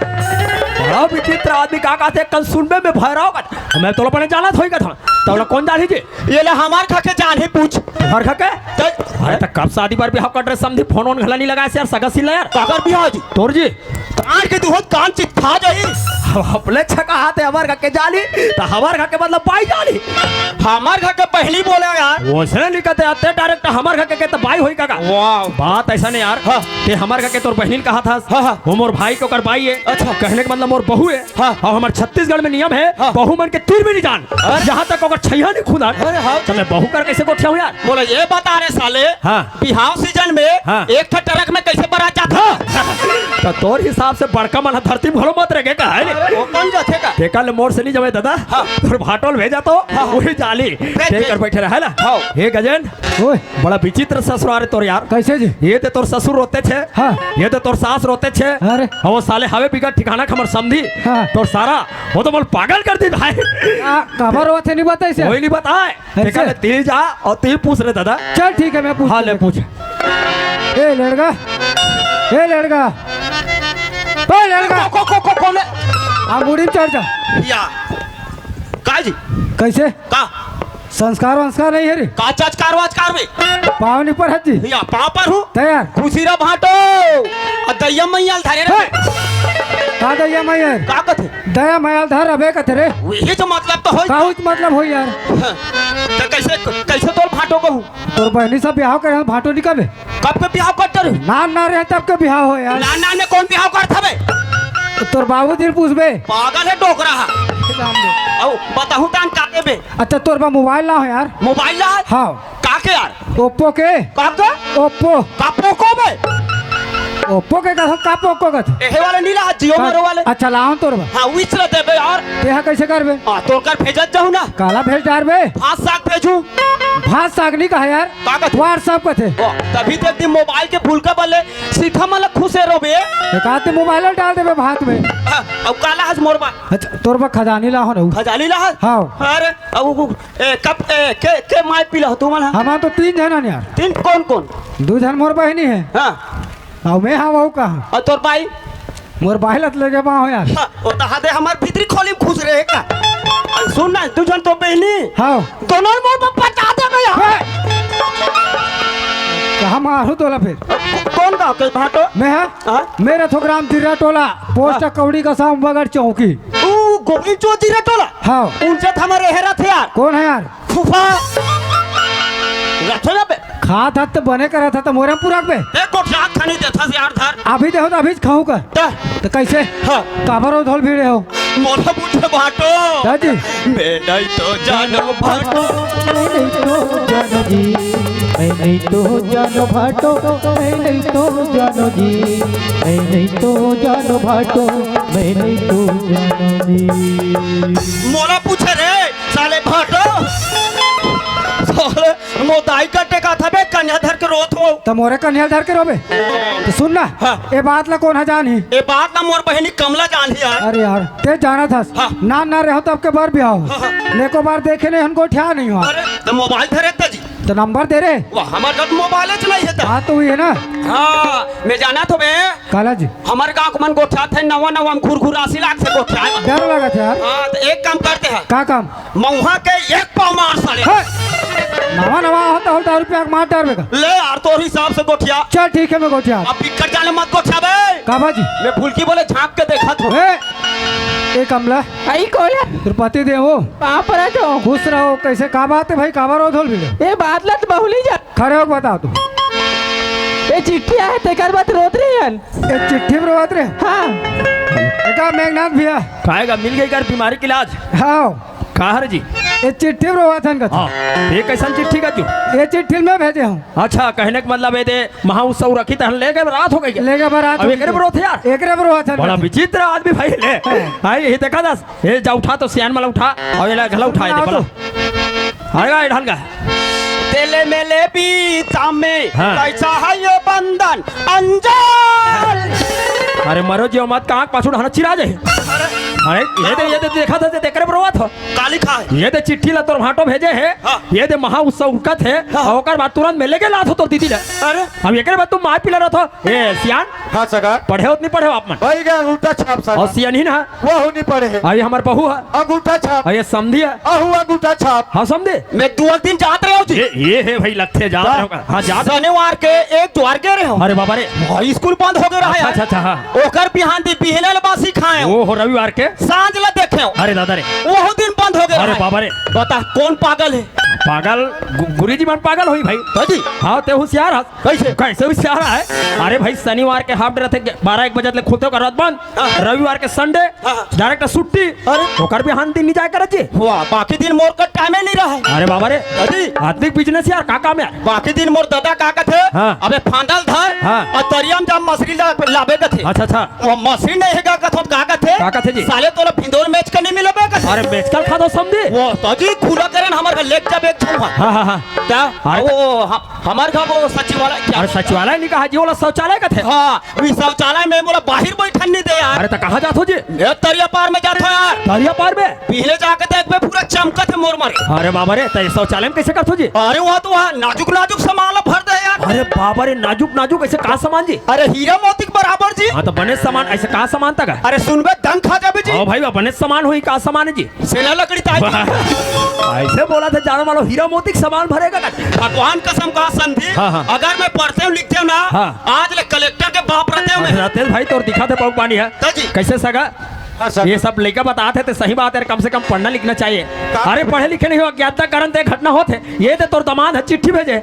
बड़ा विचित्र आदमी, का कथे, एक कन सुनबे में भैरा हों कथे। मैं तोला बने जानत होही कथों। तोला कोन जानही जी? ये ले हमर घर के जानही पूछ। हमर घर के? त अरे त कब शादी बर बिहाव कर डरे समधी, फोन वोन घला नइ लगाएस यार, सगा सिला यार। काकर बिहाव जी? तोर जी। कान के दुहत कान चित्था जाही। अब अपने छका हाथे हमर घर के जानही, त हमर घर के मतलब बाई जानही। हमर घर के पहिली बोले यार। वइसने नइ कथे, अते direct हमर घर के कहे त बाई होही काका। वाह। बात अइसन हे यार। हाँ। ते हमर घर के तोर बहिनी ल कहत हस। हाँ, हाँ। वो मोर भाई के ओकर बाई हे। अच्छा। कहने के मतलब मोर बहू हे। हाँ। अउ हमर छत्तीसगढ़ में नियम हे, हाँ। बहू मन के तीर भी नइ जान, अरे। जहाँ तक ओकर छइहाँ नइ खुदन। अरे हाँ। त मैं बहू कर कइसे गोठियाहूँ यार? मोला ये बता रे साले, हाँ। बिहाव season में हाँ। एक ठो truck में कइसे बरात जाथे? हाँ। त तोर हिसाब से बड़का मन ह धरती में घलो मत रहे का, हे रे? अरे, वो कोन जाथे का? तेकर ले मोर से नइ जमे दादा। हाँ। तोर भाटो ल भेजा तो, हाँ, हाँ। वही जाली। भेज, तेकर भेज। बइठे रहे ना। हाँ। हे गजेन। ओए। बड़ा विचित्र ससुरार हे तोर यार। कइसे जी? ये ते तोर ससुर रोतेच हे। हाँ। ये ते तोर सास रोतेच हे। अरे। अउ वो साले हवे बिगर ठिकाना के हमर समधी। हाँ। तोर सारा, वो तो मोला पागल कर दिस भाई। आ, काबर रोथे नइ बताइस हे? कोई नइ बताय। अइसे? तेकर ले ते जा अउ ते पूछ रे दादा। चल ठीक हे, मैं पूछ हाँ, ले लेथों। पूछ। ए लड़का, ए लड़का, ए लड़का। को, को, को, को, कोन हे? आ, मुड़ी में चढ़ जा। या। का जी? कइसे? का? संस्कार वंस्कार नइ हे रे? का चचकार वचकार बे? पाँव नइ परत जी। या, पाँव परहूँ। त यार। खुशी रह भाटो। अउ दया मइया ल धरे रे। हे! का दया मइया? का कथे? दया मइया ल धर अबे कथे रे। वही तो मतलब तो होही। का उच मतलब होही यार? हाँ। त कइसे, कइसे तोर भाटो कहूँ? तोर बहिनी सब बिहाव करे हे, भाटो नइ कबे। कब के बिहाव करत रहे? नान नान रहे तब के बिहाव होय यार। नान नान में कोन बिहाव करत हवे? तोर बाबूजी ल पूछबे। पागल हे डोकरा हा। अउ बताहूँ तहान का देबे? अच्छा, तोर बर मोबाइल लाहों यार। मोबाइल ला? हाँ। का के यार? ओप्पो के। का के? ओप्पो। का पोको बे? ओप्पो के कथस, का पोको कथस? एहे वाले नइ ला, जियो का? मारो वाले। अच्छा, लाहों तोर बर। हाँ, उहीच ला देबे यार। तेहा कइसे करबे? हाँ, तोर कर भेजत जाहूँ ना। काला भेज डारबे? भात साग भेजहूँ। भात साग नइ कहे यार। का कथे? WhatsApp कथे। ओ, तभी तो एक दिन मोबाइल के भूलका बले सीधा मन ल खुसे रहोबे। एक आध मोबाइल डाल देबे भात में। हाँ, अउ काला हस मोर बर? अच्छा, तोर बर खजानी लाहों ना। खजानी लाहस? हाँ। अरे, अब वो, ए, कब, ए, के, के माय पीला हो तुमन ह? हमन तो तीन झन हन यार। तीन कोन कोन? दू झन मोर बहिनी हे। हाँ। अउ मैं हँव, अउ कहाँ? अउ तोर बाई? मोर बाई ल त लेगे बा हो यार। हाँ, ओ तहा दे हमर भीतरी खोली में खुस रहे का? अरे सुन ना, दू झन तो बहिनी। हाँ। दोनों मोर पर पटा दे बे यार। हे! कहाँ मारहूँ तोला फेर? कोन गाँव के भाटो? मैं हाँ? हाँ? मेरा थो ग्राम जिर्रा टोला, पोस्ट हाँ। कौड़ी का साम बगड़ चौकी। ऊ गोविंद चौधरी रे टोला? हाँ। उनसे त हमर एहे रथे यार। कोन हे यार? फूफा। रथे ना बे। खात हस त बने करत हस त मोरे म पुरक बे। ए, गोठियात खनी देथस यार धर। अभी देहूँ त अभी खाहूँ का। त? त कइसे? हाँ। काबर ओ धोल भिड़े हो? मोला पूछे भाटो। दादी। मैं नहीं तो जानो भाटो। मैं नहीं तो जानो जी, मैं नहीं तो जानो भाटो, मैं नहीं तो जानो जी, मैं नहीं तो जानो भाटो, मैं नहीं तो जानो जी। मोला पूछे रे, साले भाटो। साले, मोर दाई कटे का था बे, कन्या धर के रोत हो। त मोरे कन्या धर के रोबे? त सुन ना, हाँ। ए बात ला कोन ह जानही? ए बात ला मोर बहिनी कमला जानही यार। अरे यार, ते जानत हस। हाँ। नान नान रहेंव तब के बर बिहाव। हाँ, हाँ। लेको बार देखे नइ हन, गोठिया नइ हो। अरे, त मोबाइल धरे त जी। त नंबर दे रे। वाह, हमर करा मोबाइल च नइ हे त। हाँ, त उही हे ना। हाँ, मैं जानत हों बे। काला जी। हमर गाँव के मन गोठियाथे, नवा नवा म घुरघुरासी लागथे गोठियाय म। डर लगथे यार। हाँ, त एक काम करते हैं। का काम? मउहा के एक पाव मार साले। हे! नवा नवा होता होता रुपया के मार डारबे का? ले यार, तोर हिसाब से गोठिया। चल ठीक हे, मैं गोठिया। अब बिक्कट जाने मत गोठिया बे। का बाजी? मैं फुलकी बले झाँक के देखत हों। ए, ए कमला। आई कोला। तोर पति देव हो। कहाँ पर है तो? खुश रहो। कइसे, का बात हे भाई? काबर ओ धोल भिड़े? ए बात ला त बहुली जा। खड़े होके बता तू। ए चिट्ठी आहे, तेकर बर रोत रहे हन। ए चिट्ठी में रोवत रहे? हाँ। ए का मेघनाथ भइया? काहे का मिल गे कर बीमारी के इलाज? हाँ। काहर जी? ए चिट्ठी में रोवत हन कथे। हाँ। ए कइसन चिट्ठी का तू? ए चिट्ठी ल मैं भेजे हँव। अच्छा, कहने का मतलब ए दे महाउत्सव रखी तहन लेगे बरात हो गई। लेगे बरात अब हो एकरे गई। बर रोथे यार। एकरे बर रोवत हन बड़ा कथे। विचित्र आदमी भाई ले। हाँ। भाई यही देखा दस। ए, जा उठा तो सियान मला उठा, अउ एला घला उठा, ए दे, उठाओ बला। तो। हड़गा, ए ढलगा। तेले मेले बीता में हाँ। कइसा हे ये बंधन अंजल। अरे मरो जियो मत, का आँख पाछू डहना चिरा जाही। अरे ये दे, ये दे, देखा था, तेकरे बर रोवत हो। काली खा है। ये दे चिट्ठी ला तोर भांटो भेजे हे। हाँ। ये दे महा उत्सव उकत हे। हाँ। अउ ओकर बाद तुरंत मिले के लात हो तोर दीदी ला। अरे। अब एकरे बाद तू मार पिला रहत हो। ए सियान। हाँ सगा। पढ़े हो त नहीं पढ़े हो आप मन? भाई का अंगूठा छाप सगा। अउ सियान ही ना। वो हो नहीं पढ़े हे। अरे हमर बहू है। अंगूठा छाप। अरे समधी है। अहू अंगूठा छाप। हाँ समधी। मैं दो दिन जात रहे हो जी। ये, ये है भाई, लगथे जात रहे हो का? हाँ, जात। शनिवार के एक द्वार गे रहे हो। अरे बाबा रे। भाई स्कूल बंद हो गए रहा अच्छा, है। अच्छा, अच्छा, हाँ। ओकर बिहान दी बिहने ले बासी खाए हो। वो हो रविवार के। सांझ ला देखे हो। अरे दादा रे। वो दिन बंद हो गए अरे रहा है। बाबा रे। बता कौन पागल है? पागल गु-, गुरुजी मन पागल होई भाई। हाँ जी। हाँ, ते होशियार हस। कैसे? कैसे होशियार है? अरे भाई, शनिवार के हाफ डे रहथे, बारह एक बजे ले खुलथे ओकर बाद बंद। हाँ। रविवार के संडे, हाँ। डायरेक्ट छुट्टी। अरे। ओकर बिहान दिन नहीं जाए करत जी। वाह, बाकी दिन मोर कर टाइम ही नहीं रहा है। अरे बाबा रे। हाँ जी। आदमी बिजनेस यार, का काम यार? बाकी दिन मोर दादा का कथे? हाँ। अबे फांदल धर हाँ। अउ तरिया म जा मछरी ला-, लाबे कथे। अच्छा, अच्छा। वो मछरी नहीं है का कथो, का कथे? का कथे जी? साले तोला भिंदोर मेच के नहीं मिलबे कथे। अरे मेच कर खा दो समधी। वो तो जी खुला करेन हमर घर लेके जाबे एक ठो। हाँ, हाँ, हाँ। ता अरे वो ह-, हमर घर वो सचिवालय क्या? अरे सचिवालय नहीं कहा जी, वो शौचालय कथे। हाँ, वी शौचालय में मोला बाहिर बैठन नहीं दे यार। अरे तो कहाँ जात हो जी? ए, तरिया पार में जात हो यार। तरिया पार में? पहले जाके देख बे, पूरा चमकत है मोर मारे। अरे बाबा रे, तो ये शौचालय में कैसे करत हो जी? अरे वहाँ तो वहाँ नाजुक नाजुक सामान ला भर दे यार। अरे बाबा रे, नाजुक नाजुक ऐसे का सामान जी? अरे हीरा मोती के बराबर जी। हाँ तो बने सामान, ऐसे का सामान तक है? अरे सुनबे दंग खा जाबे जी। हाँ भाई, बने सामान होई, का सामान है जी? सेला लकड़ी ताई। ऐसे बोला था, जानो मानो हीरा मोती के सामान भरेगा का? भगवान कसम का समधी, हाँ, हाँ। अगर मैं पढ़ते हूँ लिखते हूँ ना, हाँ। आज ले कलेक्टर के बाप रहते हूँ मैं। रातेश भाई तोर दिखा थे बहुत पानी है। तो जी। कैसे सगा? हाँ, सर। ये सब लइका बतात हे, ते सही बात है, कम से कम पढ़ना लिखना चाहिए। का? अरे पढ़े लिखे नहीं हो, अज्ञानता कारण ते घटना होत हे। ये ते तोर दमाद है, चिट्ठी भेजे।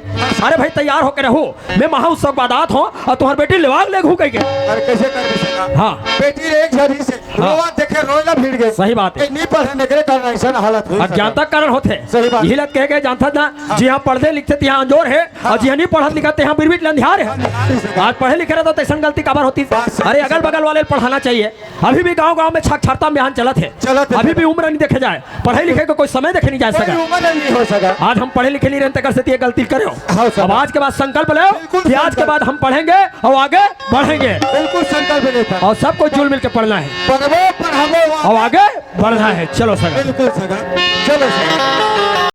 अरे भाई तैयार होके रहू, मैं महा उत्सव के बाद आत हूँ अउ तुम्हार बेटी लेवाग लेगहू कहिके। अरे कैसे कर भी सका? हाँ। बेटी रे एक झरी से हाँ। रोवा देखे रोए ला भिड़ गए। सही बात है। ए, नहीं पढ़े नगरे कारण ऐसा हालत हुई सका। अज्ञानता कारण होत हे। सही बात। यही लत कह के जानता ना, हाँ। जी हाँ पढ़ते लिखते ते यहाँ अंजोर है हाँ। अउ जी हाँ नहीं पढ़त लिखत ते यहाँ बिरबिट लंधियार है। हाँ, नहीं सका। आज पढ़े लिखे रहता तो ऐसा गलती काबर होती? बात सही अरे है। अगल बगल वाले पढ़ाना चाहिए। अभी भी गांव-गांव में साक्षरता अभियान चलत हे। चलत हे, अभी चलत भी हे। उम्र नहीं देखे जाए, पढ़े लिखे को कोई समय देखे नहीं जा कोई सका। उम्र नहीं हो सका। आज हम पढ़े लिखे नहीं रहते कर सकती ये गलती करे हो। हाँ, सर। अब आज के बाद संकल्प ले बिल्कुल कि आज के संकल्प। बाद हम पढ़ेंगे अउ आगे बढ़ेंगे। बिल्कुल संकल्प लेता। अउ सबको जुल मिल के पढ़ना है। पढ़बो, पढ़ाबो, अउ आगे बढ़ना है। चलो सका। बिल्कुल सका। चलो सका।